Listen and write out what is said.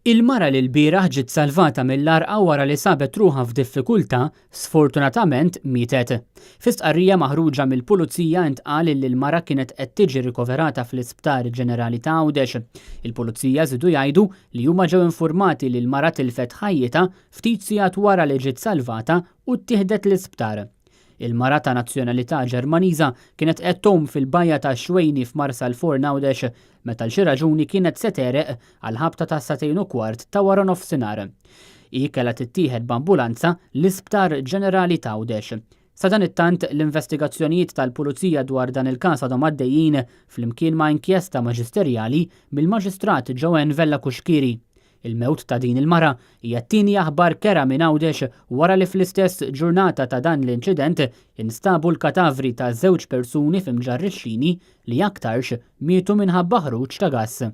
Il-mara li lbieraħ ġiet salvata mill-għarqa wara li sabet ruħha f'diffikultà, sfortunatament mietet. Fi stqarrija maħruġa mill-Pulizija intqal li l-mara kienet qed tiġi rikoverata fl-Isptar Ġenerali ta' Għawdex. Il-Pulizija żiedu jgħidu li huma ġew infurmati li l-mara tilfet ħajjitha ftit sigħat wara li ġiet salvata u ttieħdet l-isptar. Il-mara ta' nazzjonalità Ġermaniża kienet qed tgħum fil-bajja tax-Xwejni f'Marsalforn Għawdex meta għal xi raġuni kienet se tegħreq għall-ħabta tas-sagħtejn u kwart ta' waranofsinhar. Hi kellha tittieħed b'ambulanza l-Isptar Ġenerali t'Għawdex. Sadanittant, l-investigazzjonijiet tal-Pulizija dwar dan il-każ għadhom għaddejjin flimkien ma' inkjesta maġisterjali mill-Maġistrat Joanne Vella Cuschieri. Il-mewt ta' din il-mara hija t-tieni aħbar kerha minn Għawdex wara li fl-istess ġurnata ta' dan l-inċident instabu l-katavri ta' żewġ persuni f'Imġarr ix-Xini li aktarx mietu minħabba ħruġ ta' gass.